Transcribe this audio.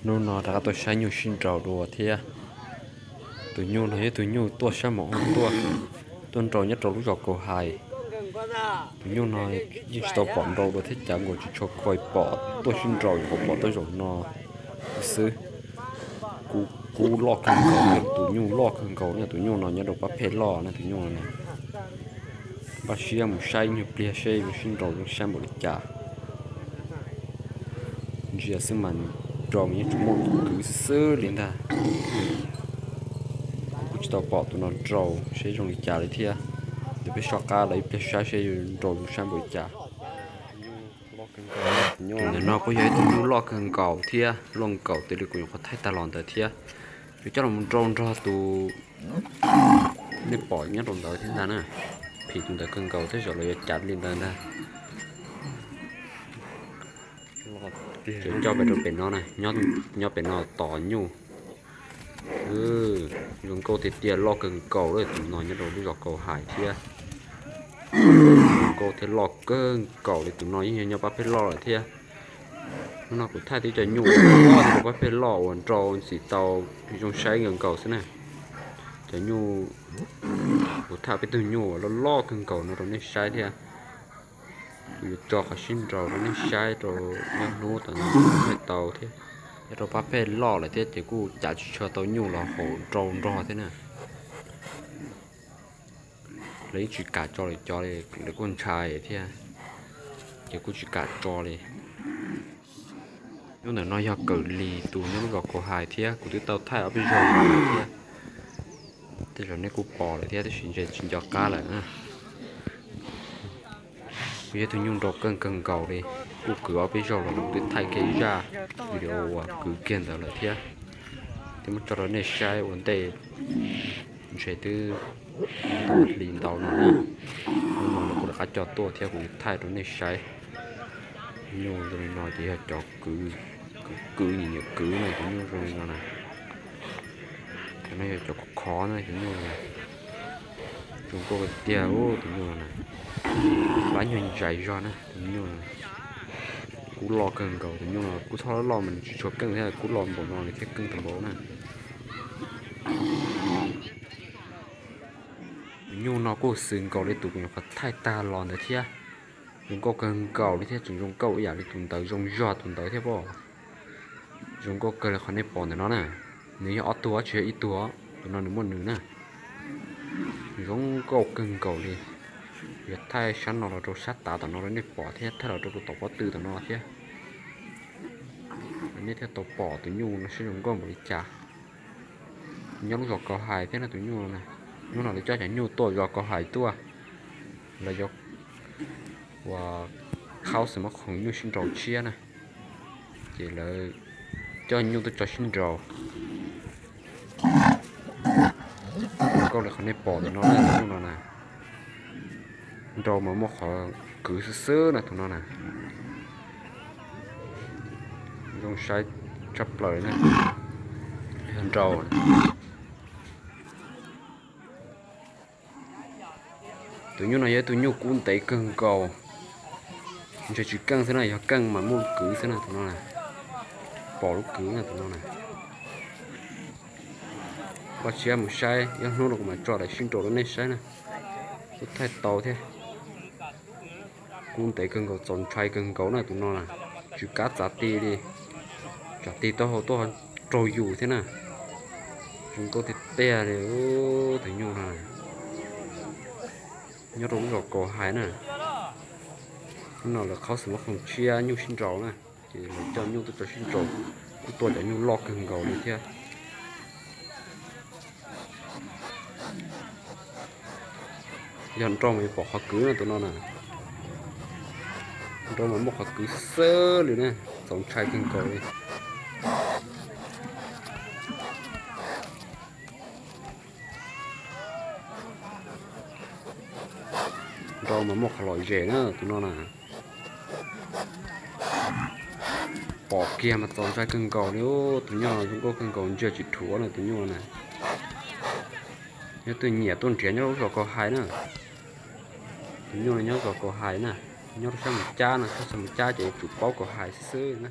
Hnub no rov qab tuaj saib nyuj sib nraus dua thiab. Tus nyuj no yog tus nyuj tuaj sab Moos Oj tuaj, tuaj nraus nyob rau lub zos Kaus Hais. Tus nyuj no yeej tsis tau pom nraus dua thiab, cav nkaus tsis tshua khuam pom tuaj sib nraus, nyuam qhuav pom tej zaum no xwb. Kub loj kawg nkaus, tus nyuj loj kawg nkaus na, tus nyuj no nyob rau pab phej loj na, tus nyuj no na. Npaj siab mus saib ib nyuag pliag seb yuav sib nraus zoo sab npaum li cas. Ntsia xwb mas nraus mas yeej tsuas muaj kwv xwb xwb li ntag. Kuv tsis tau pom tus no nraus seb zoo li cas li thiab. Ces peb soj qab los ib pliag saib seb yuav nraus zoo sab npaum li cas. Tus ntawm no kuj yog ib tug nyuj loj kawg nkaus thiab, loj nkaus tiag li, kuv nyuam qhuav thaij tag los ntawd thiab. Yuav coj los nraus nrog tus nej pom nyob rau ntawd thiab ntag na. Phim tus ntawd kawg nkaus thiab, zaum los yuav cav li ntawd ntag. Coj pem rau pem no na, nyob pem no tos nyuj. Zoo nkauj tiag tiag, loj kawg nkaus li tus no, nyob rau lub zos Kaus Hais thiab. Zoo nkauj thiab loj kawg nkaus li tus no, yeej yog nyob pab phej loj lawm thiab. Hnub no kuv thaij tib cov nyuj loj thiab rau pab phej loj uas nraus ntxim tau zoo saib kawg nkaus xwb na. Cov nyuj, kuv thaij peb tug nyuj uas loj loj kawg nkaus no rau nej saib thiab. Kuv yuav tso qhov sib nraus rau nej saib rau nyob hnub tom no thaij tau thiab. Nyob rau pab phej loj lawm thiab ces kuj cav tsis tshua tau nyuj los haum nraus nrog thiab na. Lawv yeej tsis kam tso lawv cov li, lawv kuj ntshai thiab, ces kuj tsis kam tso li. Nyuj ntawm no yog Kawm Lis tus nyob lub zos Kaus Hais thiab, kuv twb tau thaij ob peb zaug lawm thiab. Tej zaum nej kuj pom lawm thiab tab sis ntshe tsis nco qab lawm na. Kuj yog tug nyuj nraus keej kawg nkaus li, kuj kwv ob peb zaug los kuv twb thaij kiag ib zaj video uas kwv kiag ntawd lawm thiab. Twb muab tso rau nej saib ua ntej, ntshe twb ntau hli ntau no na. Hnub no los kuv rov qab coj tuaj thiab kuv yuav thaij rau nej saib. Nyuj zoo li no ces yog cov kwv, kwv kwv nyiam nyiam kwv na, cov nyuj zoo li no na. Cov no yog cov khov khov na, cov nyuj no. Zoo nkauj tiag tiag tus nyuj no na. Lab nyuag ntsais zog na tus nyuj no. Kub loj kawg nkaus, tus nyuj no kub txhob loj mas nws tsis tshua keej thiab, kub loj npaum no nws thiaj keej tau npaum na. Tus nyuj no kuj xws nkaus li tus kuv nyuam qhuav thaij tag los ntawd thiab. Zoo nkauj kawg nkaus li thiab, tseem zoo nkauj ib yam li tus ntawd, zoo zog tus ntawd thiab pob. Zoo nkauj kawg li qhov nej pom ntawm no na. Nws yog ob tug tsis yog ib tug, tus no nws muaj nws na. Zoo nkauj kawg nkaus li. Yuav thaij sab no los rau sab tav tom no rau nej pom thiab, thaij los rau tus tom pob tw tom no thiab. Nej thiaj tau pom tus nyuj no seb zoo nkauj npaum li cas. Nyob lub zos Kaus Hais thiab no tus nyuj no na. Hnub no lawv coj cov nyuj tuaj zos Kaus Hais tuaj, lawv yuav ua qhaub xwm mab khoom nyuj sib nraus tshiab na, ces lawv coj nyuj tuaj tso sib nraus. Nkauj li qhov nej pom ntawm no na, tus nyuj no na. Nraus mas muaj qhov kwv xwb xwb na tus no na. Zoo saib tshaj plaws na. Yog nraus. Tus nyuj no yog ib tug nyuj kub ntev kawg nkaus, ntshe tsis keej xwb na, yog keej mas muaj lub kwv xwb na tus no na. Pom lub kwv na tus no na. Koj siab mus saib, ib hnub no kuv mam tso daim sib nraus rau nej saib na. Kuj thaij tau thiab. Kub ntev kawg nkaus, txaus ntshai kawg nkaus na tus no na. Tsw kab txav ti li, tsam tig taub hau tuaj raug yus thiab na. Zoo nkauj tiag tiag li tus nyuj no. Nyob rau lub zos Kaus Hais na. Hnub no lawv qhaub xwm mab khoom tshiab nyuj sib nraus na, ces lawv coj nyuj tuaj tso sib nraus, kuj tuaj cov nyuj loj kawg nkaus li thiab. Yog nraus mas yuav pom qhov kwv na tus no na. Nraus mas muaj qhov kwv xwb li na, txaus ntshai kawg nkaus li. Nraus mas muaj qhov lom zem na tus no na. Pom kiag mas txaus ntshai kawg nkaus li. Tus nyuj no zoo nkauj kawg nkaus, ntsia tsis dhuav na tus nyuj no na. Nyob twj nyiam tuaj nrhiav nyob lub zos Kaus Hais na. Tus nyuj no nyob zos Kaus Hais na, nyob rau sab Moos Cab no, sab Moos Cab ces yuav tsum paub Kaus Hais xwb xwb na.